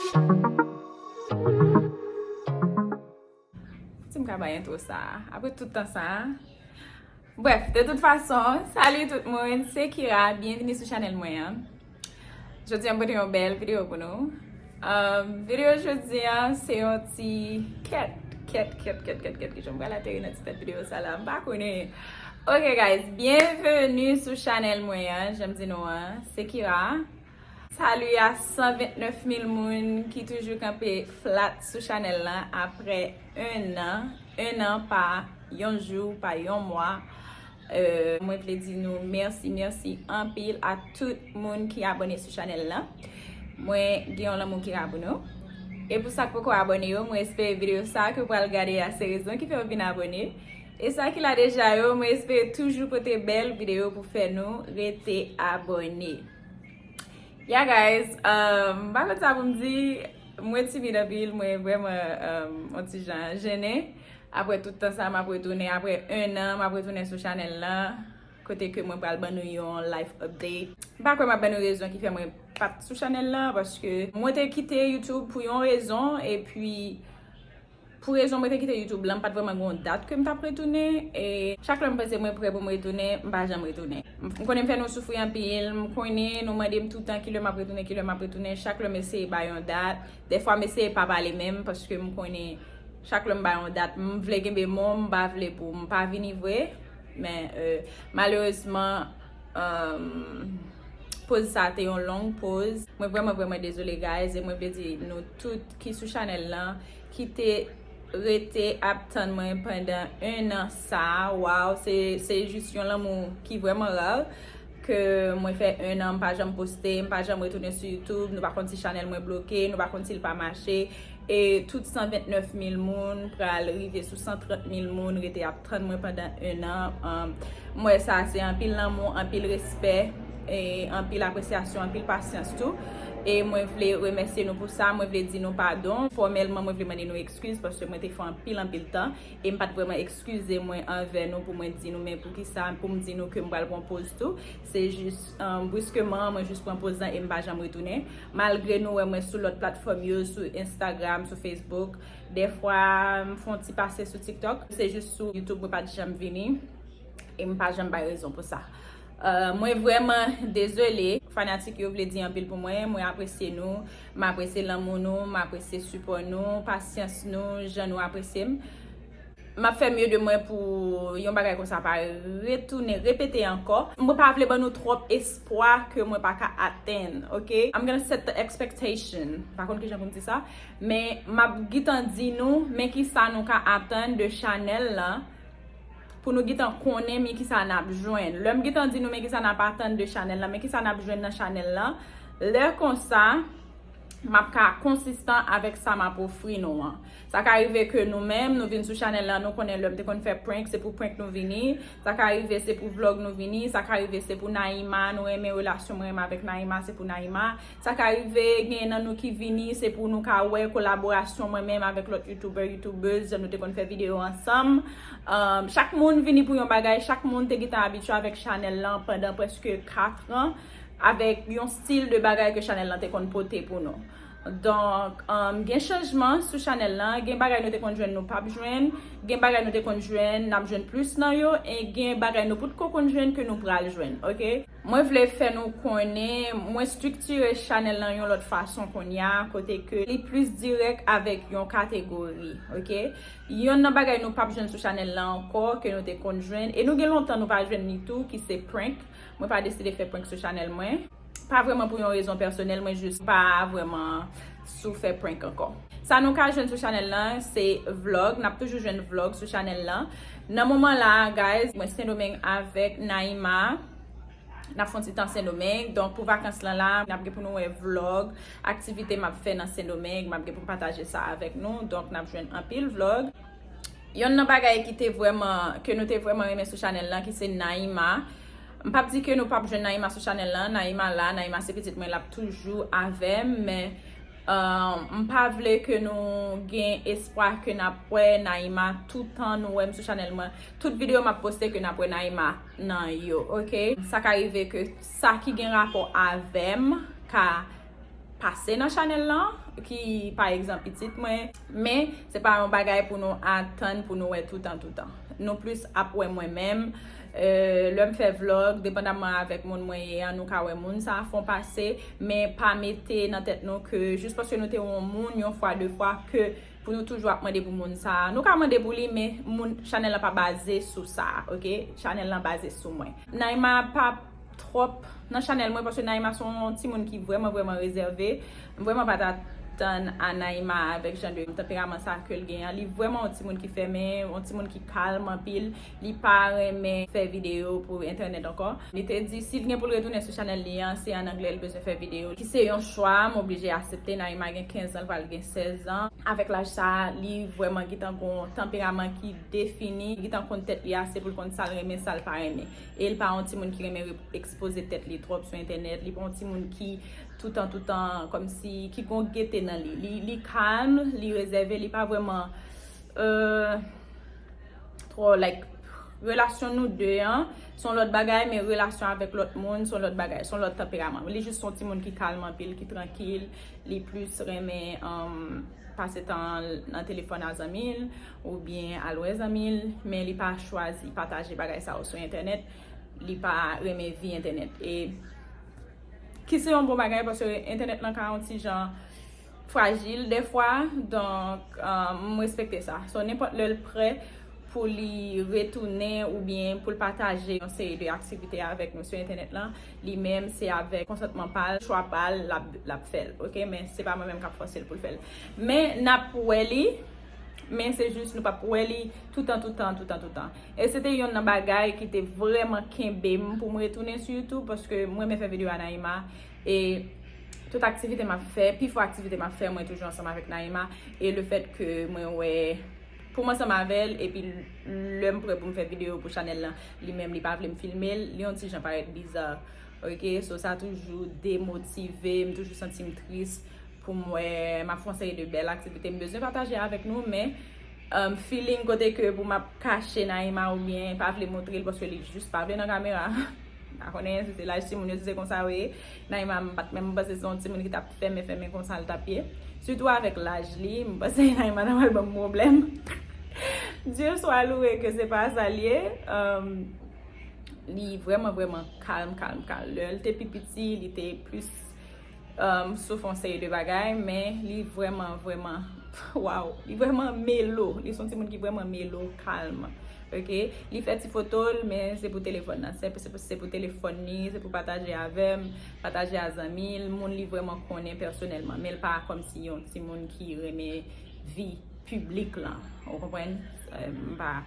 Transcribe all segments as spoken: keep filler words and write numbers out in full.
Si m ka bay entwo sa a, apre tout tan sa a. Bref, de tout fason, salut tout moun, se Kira, byenvini sou chanèl mwen an. Jodi a m pote yon bèl videyo pou nou. Um, videyo jodi a se yon ti kèt, kèt, kèt, kèt, kèt, kèt, ki jan m pral ateri nan ti tèt videyo sa la, m pa konnen. Ok guys, byenveni sou chanèl mwen an, jan m di nou an, se Kira. Salut a san vennèf mil moun ki toujou kanpe flat sou chanèl lan apre en an, en an pa yon jou, pa yon mwa. Euh, mwen vle di nou mèsi, mèsi anpil a tout moun ki abòne sou chanèl lan. Mwen gen yon lanmou Kira pou nou. E pou sa k poko abòne yo, mwen espere videyo sa ke w pral gade a se rezon ki fè w vin abòne. E sa ki la deja yo, mwen espere toujou pote bèl videyo pou fè nou rete abòne. Yeah guys, um, m pa konn sa pou m di, mwen timid anpil, mwen vrèman um, yon ti jan jennen. Apre tout tan sa, m ap retounen, apre en an, m ap retounen sou chanèl lan, kote ke mwen pral ban nou yon life update. M pa kwè m ap ban nou rezon ki fè mwen pa t sou chanèl lan, paske mwen te kite YouTube pou yon rezon, epi pou rezon mwen te kite YouTube lan, m pa t vrèman gen yon dat ke m t ap retounen. E chak lè m panse mwen prè pou m retounen, m pa janm retounen. M konnen m fè nou soufri anpil, m konnen nou mande m toutan kilè m ap retounen, kilè m ap retounen. Chak lè m eseye bay yon dat, dèfwa m eseye pa pale menm, paske m konnen chak lè m bay yon dat, m vle kenbe mo m, m pa vle pou m pa vini vre. Men, euh, malerezman, um, poz sa te yon long poz. Mwen vrèman, vrèman dezole, guys, e mwen vle di nou tout ki sou chanèl lan, ki te rete ap tann mwen pandan en an sa. Waw, se, se jis yon lanmou ki vrèman ra. Ke mwen fè en an, m pa janm poste, m pa janm retounen sou YouTube, nou pa konn si chanèl mwen bloke, nou pa konn si l pa mache. E tout san vennèf mil moun pral rive sou san trant mil moun rete ap tann mwen pandan en an. Um, m wè sa se anpil lanmou, anpil respè, e anpil apresyasyon, anpil pasyans tou. E mwen vle remèsye nou pou sa, mwen vle di nou padon. Fòmèlman, mwen vle mande nou ekskiz paske mwen te fè anpil, anpil tan. E m pa t vrèman eskize mwen anvè nou pou mwen di nou, men poukisa, pou m di nou ke m pral pran poz tou. Se jis, um, briskeman, mwen jis pran poz lan e m pa janm retounen. Malgre nou wè mwen sou lòt platfòm yo, sou Instagram, sou Facebook, dèfwa m fè yon ti pase sou TikTok. Se jis sou YouTube mwen pa t janm vini. E m pa janm bay rezon pou sa. Euh, mwen vrèman dezole. Fanatik yo vle di anpil pou mwen. Mwen apresye nou. M apresye lanmou nou. M apresye sipò nou, pasyans nou, jan nou apresye m. M ap fè mye de mwen pou yon bagay konsa pa retounen, repete ankò. Mwen pa vle ban nou twòp espwa ke mwen pa ka atenn, ok? I'm gonna set the expectation. Pa konn kijan pou m di sa. Men m ap gentan di nou, men kisa nou ka atann de chanèl lan. Pou nou gentan konnen men kisa n ap jwenn. Lè m gentan di nou men kisa n ap atann de chanèl lan, men kisa n ap jwenn nan chanèl lan, lè konsa, m ap ka konsistan avèk sa m ap ofri nou an. Sa ka rive ke nou menm, nou vin sou chanèl lan, nou konnen lè m te konn fè prank, se pou prank nou vini. Sa ka rive se pou vlog nou vini. Sa ka rive se pou Naïma, nou renmen relasyon mwen renmen avèk Naïma, se pou Naïma. Sa ka rive, gen nan nou ki vini, se pou nou ka wè kolaborasyon mwen menm avèk lòt youtubè, youtubèz, jan nou te konn fè videyo ansanm. Um, chak moun vini pou yon bagay, chak moun te gentan abitye avèk chanèl lan pandan prèske kat an, avèk yon stil de bagay ke chanèl lan te konn pote pou nou. Donk, um, gen chanjman sou chanèl lan, gen bagay nou te konn jwenn nou p ap jwenn, gen bagay nou te konn jwenn, n ap jwenn plis nan yo, e gen bagay nou potko konn jwenn ke nou pral jwenn, ok? Mwen vle fè nou konnen, mwen estriktire chanèl lan yon lòt fason kounye a, kote ke li plis dirèk avèk yon kategori, ok? Yonn nan bagay nou p ap jwenn sou chanèl lan ankò, ke nou te konn jwenn, e nou gen lontan nou pa jwenn li tou, ki se prank. Mwen pa deside fè prank sou chanèl mwen. Pa vrèman pou yon rezon pèsonèl, mwen jis pa vrèman sou fè prank ankò. Sa nou ka jwenn sou chanèl lan, se vlog. N ap toujou jwenn vlog sou chanèl lan. Nan moman la, guys, mwen Sendomeng avèk Naïma. N ap fè yon ti tan Sendomeng. Donk, pou vakans lan la, n ap gen pou nou wè vlog, aktivite m ap fè nan Sendomeng. M ap gen pou m pataje sa avèk nou. Donk, n ap jwenn anpil vlog. Yonn nan bagay ki te vrèman, ke nou te vrèman renmen sou chanèl lan, ki se Naïma. M p ap di ke nou p ap jwenn Naïma sou chanèl lan. Naïma la, Naïma se pitit mwen, l ap toujou avè m, men, euh, m pa vle ke nou gen espwa ke n ap wè Naïma toutan nou wè m sou chanèl mwen. Tout videyo m ap poste ke n ap wè Naïma nan yo, ok? Sa ka rive ke sa ki gen rapò avè m ka pase nan chanèl lan, ki pa egzanp pitit mwen, men se pa yon bagay pou nou atann pou nou wè toutan toutan. Nou plis ap wè mwen menm. Euh, lè m fè vlog, depandamman avèk moun mwen ye an, nou ka wè moun sa a fon pase, men pa mete nan tèt nou ke jis paske nou te wè yon moun yon fwa, de fwa, ke pou nou toujou ap mande pou moun sa a. Nou ka mande pou li, men moun, chanèl lan pa baze sou sa, ok? Chanèl lan baze sou mwen. Naima pa twòp nan chanèl mwen, paske Naima se yon timoun ki vrèman, vrèman rezève. M vrèman pa t atann a Naima avèk jan de tanperaman sa ke l gen an. Li vrèman yon timoun ki fèmen, yon timoun ki kalm anpil. Li pa renmen fè videyo pou entènèt ankò. Li te di si l gen pou l retounen sou chanèl li an, se an anglè l bezwen fè videyo. Ki se yon chwa, m oblije aksepte. Naima gen kenz an, l pral gen sèz an. Avèk laj sa a, li vrèman gentan gen yon tanperaman ki defini. Li gentan konn tèt li ase pou l konn sa l renmen, sa l pa renmen. E l pa yon timoun ki renmen re-, ekspoze tèt li twòp sou entènèt. Li pa yon timoun ki toutan, toutan, kòmsi, ki gon gete nan li. Li, li kalm, li rezève, li pa vrèman, euh, twò, like, relasyon nou de an, se yon lòt bagay, men relasyon avèk lòt moun, se yon lòt bagay, se yon lòt tanperaman. Li jis se yon timoun ki kalm anpil, ki trankil, li plis renmen, um, pase tan nan telefòn a zanmi l, oubyen al wè zanmi l, men li pa chwazi pataje bagay sa yo sou entènèt, li pa renmen vi entènèt. E ki se yon bon bagay, paske entènèt lan ka yon ti jan frajil dèfwa, donk, um, m respekte sa. So, nenpòt lè l prè pou li retounen oubyen pou l pataje yon seri de aktivite avèk nou sou entènèt lan, li menm, se avèk konsantman pa l, chwa pa l, l ap, l ap fè l, ok? Men se pa mwen menm k ap fòse l pou l fè l. Men n ap wè li, men se jis nou p ap wè li toutan, toutan, toutan, toutan. E se te yonn nan bagay ki te vrèman kenbe m pou m retounen sou YouTube, paske m renmen fè videyo a Naima, e tout aktivite m ap fè, pifò aktivite m ap fè, mwen toujou ansanm avèk Naima, e le fèt ke mwen wè pou m ansanm avè l, epi lè m prè pou m fè videyo pou chanèl lan, li menm li pa vle m filme l, li yon ti jan parèt biza. Ok, so sa toujou demotive m, toujou santi m tris pou m wè m ap fè yon seri de bèl aktivite m bezwen pataje avèk nou, men, um, feeling kote ke pou m ap kache Naima oubyen pa vle montre l paske li jis pa vle nan kamera. M pa konnen si se laj timoun yo, si se konsa yo ye. Naima, m pa t menm panse se yon timoun ki t ap fèmen, fèmen konsa l t ap ye. Sitou avèk laj li, m panse Naima ta pral ban m pwoblèm. Dieu soit loué ke se pa sa l ye. Um, li vrèman, vrèman kalm, kalm, kalm. Lè l te pi piti, li te plis, um, soufri yon seri de bagay, men li vrèman, vrèman, waw, li vrèman melo. Li se yon timoun ki vrèman melo, kalm. Ok? Li fè ti foto l, men se pou telefòn nan. Se, se, se pou telefòn li, se pou pataje avè m, pataje a zanmi l, moun li vrèman konnen pèsonèlman. Men l pa kòmsi yon timoun ki renmen vi piblik lan. Ou konprann? Eh, m pa,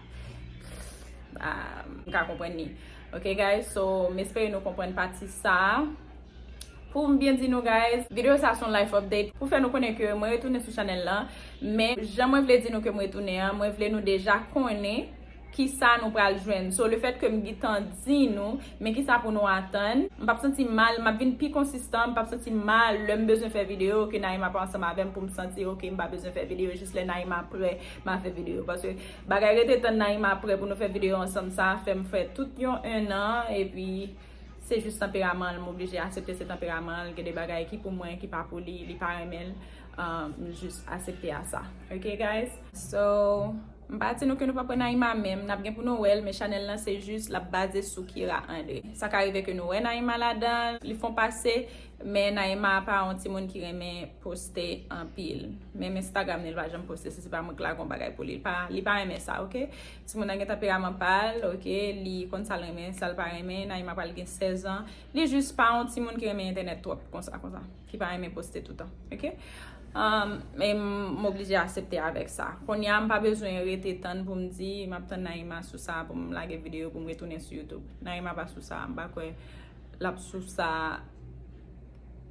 ah, m ka konprann li. Ok, guys? So, m espere nou konprann pati sa a. Pou m byen di nou, guys, videyo sa se yon life update pou fè nou konnen ke mwen retounen sou chanèl lan. Men, jan mwen vle di nou ke mwen retounen an, mwen vle nou deja konnen kisa nou pral jwenn. So, le fèt ke m gentan di nou, men kisa pou nou atann, m p ap santi mal, m ap vin pi konsistan, m p ap santi mal lè m bezwen fè videyo, ke Naima pa ansanm avè m pou m santi, ok, m pa bezwen fè videyo, jis lè Naima prè, m a fè videyo. Paske bagay rete tann Naima prè pou nou fè videyo ansanm, sa fè m fè tout yon ennan, epi se jis tanperaman l, m oblije aksepte se tanperaman l, gen de bagay ki pou mwen, ki pa pou li, li pa renmen l, um, m jis aksepte a sa. Ok, guys? So, m pa di nou ke nou p ap wè Naima menm, n ap gen pou nou wè l, men chanèl lan se jis l ap baze sou Kira André. Sa ka rive ke nou wè Naima ladan, li fon pase, men Naima pa yon timoun ki renmen poste anpil. Menm Instagram li, li pa janm poste, si se pa mwen k lage yon bagay pou li. Li pa, li pa renmen sa, ok? Timoun nan gen tanperaman pa l, ok? Li konn sa l renmen, sa l pa renmen. Naima pral gen sèz an. Li jis pa yon timoun ki renmen entènèt twòp, konsa, konsa. Ki pa renmen poste toutan, ok? Um, e m, m oblije aksepte avèk sa. Kounye a, m pa bezwen rete tann pou m di, m ap tann Naima sou sa, pou m lage videyo, pou m retounen sou YouTube. Naima pa sou sa, m pa kwè l ap sou sa,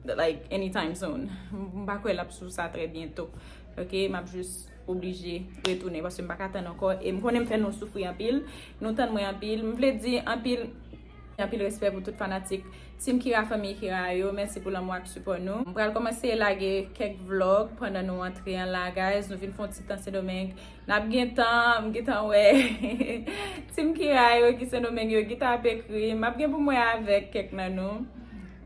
like, anytime soon. M pa kwè l ap sou sa trè byento. Ok, m ap jis oblije retounen paske m pa ka tann ankò. E m konnen m fè nou soufri anpil. Nou tann mwen anpil. M vle di anpil, anpil respè pou tout fanatik Team Kira, fanmi Kira yo. Mèsi pou lanmou ak sipò nou. M pral kòmanse lage kèk vlog pandan nou antre an la, guys. Nou vin fè yon ti tan Sendomeng. N ap gen tan, m gentan wè Team Kira yo ki Sendomeng yo gentan ap ekri. M ap gen pou m wè avèk kèk nan nou.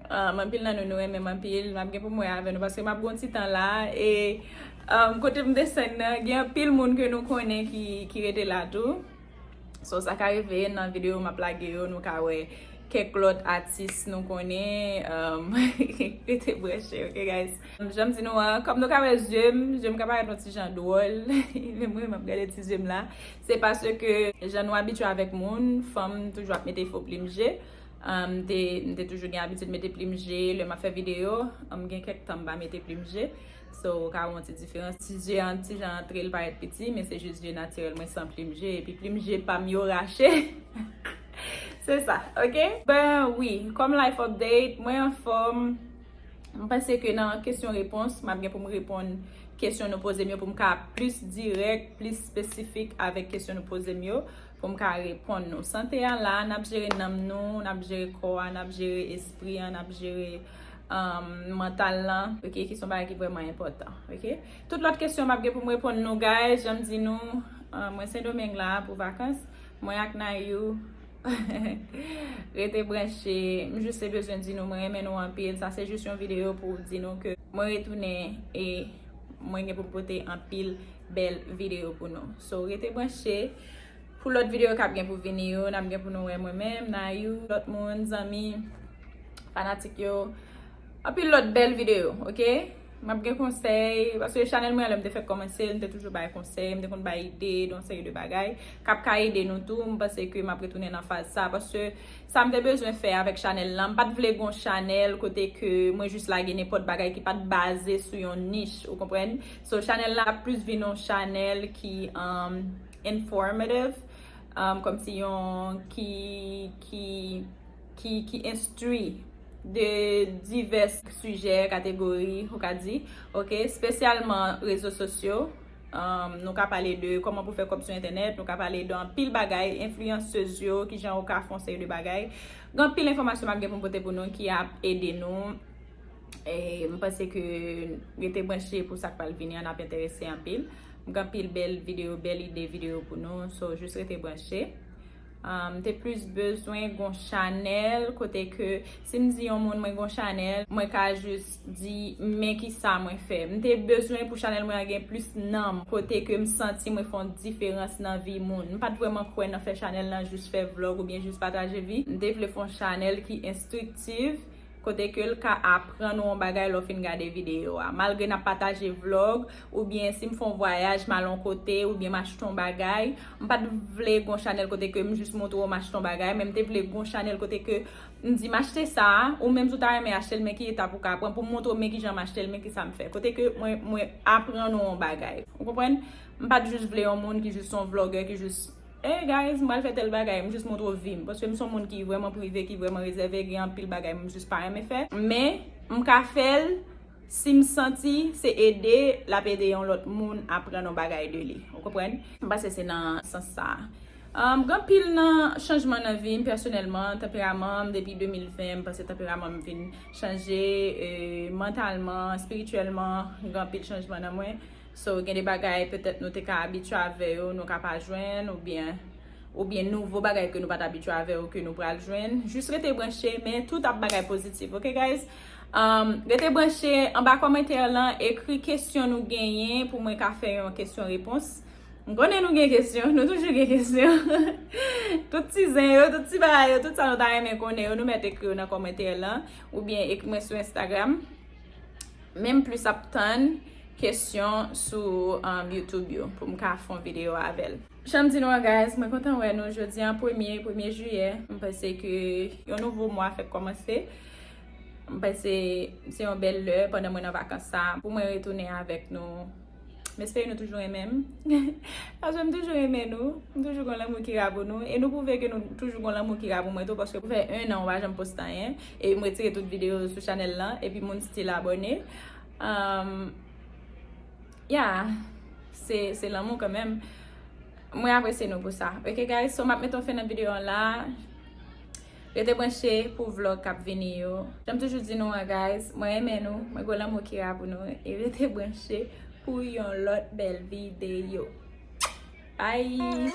Um, anpil nan nou, nou renmen m anpil. M ap gen pou m wè avè nou paske m ap gen yon ti tan la. E um, kote m desann nan, gen anpil moun ke nou konnen ki, ki rete la tou. So, sa ka rive nan videyo m ap lage yo, nou ka wè kèk lòt atis nou konnen. Um, rete branche, ok, guys? Jan m di nou an, kòm nou ka wè zye m, zye m ka parèt yon ti jan dwòl. Men mwen, m ap gade ti zye m la. Se paske jan nou abitye avèk moun, fanm toujou ap mete fo plim je. Um, m te, m te toujou gen abitid mete plim je lè m ap fè videyo. Um, gen kèk tan m pa mete plim je. So, ou ka wè yon ti diferans. Ti zye an, ti jan antre, l parèt piti, men se jis zye natirèl mwen san plim je. Epi plim je pa m yo rache. Se sa, ok? Ben wi, kòm life update, mwen anfòm. M panse ke nan kesyon repons, m ap gen pou m reponn kesyon nou poze m yo pou m ka plis dirèk, plis espesifik avèk kesyon nou poze m yo, pou m ka reponn nou. Sante a la, n ap jere nanm nou, n ap jere kò a, n ap jere espri an, n ap jere um, mantal lan, ok, ki se yon bagay ki vrèman enpòtan, ok? Tout lòt kesyon m ap gen pou m reponn nou, guys, jan m di nou, um, mwen Sendomeng la pou vakans, mwen ak Nayou, rete branche, m jis te bezwen di nou, mwen renmen nou anpil, sa se jis yon videyo pou di nou ke mwen retounen e mwen gen pou m pote anpil bèl videyo pou nou. So, rete branche pou lòt videyo k ap gen pou vini yo, n ap gen pou nou wè mwen menm, Nayou, lòt moun, zanmi, fanatik yo, anpil lòt bèl videyo, ok? M ap gen konsèy, paske chanèl mwen an lè m te fèk kòmanse l, m te toujou bay konsèy, m te konn bay ide de yon seri de bagay k ap ka ede nou tou. M panse ke m ap retounen nan faz sa, paske sa m te bezwen fè avèk chanèl lan, m pa t vle gon chanèl kote ke mwen jis lage nenpòt bagay ki pa t baze sou yon nich, ou konprann? So, chanèl la ap plis vin yon chanèl ki um, informative, um, kòmsi yon ki, ki, ki, ki enstwi de divès sijè, kategori, ou ka di, ok, espesyalman rezo sosyo. Um, nou ka pale de kòman pou fè kòb sou entènèt, nou ka pale de anpil bagay, enfliyansèz yo, kijan yo ka fè yon seri de bagay. Gen anpil enfòmasyon m ap gen pou m pote pou nou ki ap ede nou. E m panse ke rete branche pou sa k pral vini an ap enterese anpil. M gen anpil bèl videyo, bèl ide videyo pou nou. So, jis rete branche. Um, m te plis bezwen gon chanèl kote ke si m di yon moun mwen gon chanèl, mwen ka jis di men ki sa mwen fè. M te bezwen pou chanèl mwen an gen plis nanm kote ke m santi mwen fè yon diferans nan vi moun. M pa t vrèman kwè nan fè chanèl lan jis fè vlòg oubyen jis pataje vi. M te vle fè yon chanèl ki enstriktif, kote ke l ka aprann ou yon bagay lè w fin gade videyo a. Malgre n ap pataje vlòg, oubyen si m fè yon vwayaj, m al yon kote, oubyen m achte yon bagay, m pa t vle gon chanèl kote ke m jis montre w m achte yon bagay, men m te vle gon chanèl kote ke m di m achte sa, ou menm si w ta renmen achte l, men ki etap ou ka pran pou m montre w men kijan m achte l, men kisa m fè. Kote ke mwen, mwen aprann ou yon bagay. Ou konprann? M pa t jis vle yon moun ki jis yon vlogger, ki jis Hey guys, m pral fè tèl bagay, m jis montre w vi m. Paske m se yon moun ki vrèman prive, ki vrèman rezève, gen anpil bagay m jis pa renmen fè. Men, m ka fè l si m santi se ede l ap ede yon lòt moun aprann yon bagay de li. Ou konprann? M panse se nan sans sa a. Um, gen anpil nan chanjman nan vi m pèsonèlman, tanperaman m depi de mil ven, m panse tanperaman m vin chanje, e, mantalman, espirityèlman, gen anpil chanjman nan mwen. So, gen de bagay petèt nou te ka abitye avè yo, nou ka pa jwenn, oubyen, oubyen nouvo bagay ke nou pa t abitye avè yo ke nou pral jwenn. Jis rete branche, men tout ap bagay pozitif, ok, guys? Um, rete branche anba kòmantè lan, ekri kesyon nou genyen pou mwen ka fè yon kesyon repons. M konnen nou gen kesyon, nou toujou gen kesyon. Tout ti zen yo, tout ti bagay yo, tout sa nou ta renmen konnen yo, nou mèt ekri yo nan kòmantè lan, oubyen ekri mwen sou Instagram. Men m plis ap tann kesyon sou, um, YouTube yo pou m ka fè yon videyo avè l. Jan m di nou an, guys, mwen kontan wè nou jodi an, premye, premye jiyè. M panse ke yon nouvo mwa fèk kòmanse. M panse se yon bèl lè pandan mwen nan vakans sa pou mwen retounen avèk nou. M espere nou toujou renmen m. Paske m toujou renmen nou. M toujou gon lanmou ki ra pou nou. E nou pwouve ke nou toujou gon lanmou ki ra pou mwen tou, paske pou fè en an, ou pa janm poste anyen. E m retire tout videyo sou chanèl lan. Epi moun still abòne. Um, yeah. Se, se lanmou kanmenm. Mwen apresye nou pou sa. Ok, guys? So, m ap mete yon fen nan videyo an la. Rete branche pou vlòg k ap vini yo. Jan m toujou di nou an, guys, mwen renmen nou, mwen gon lanmou ki ra pou nou, e rete branche pou yon lòt bèl videyo. Bye!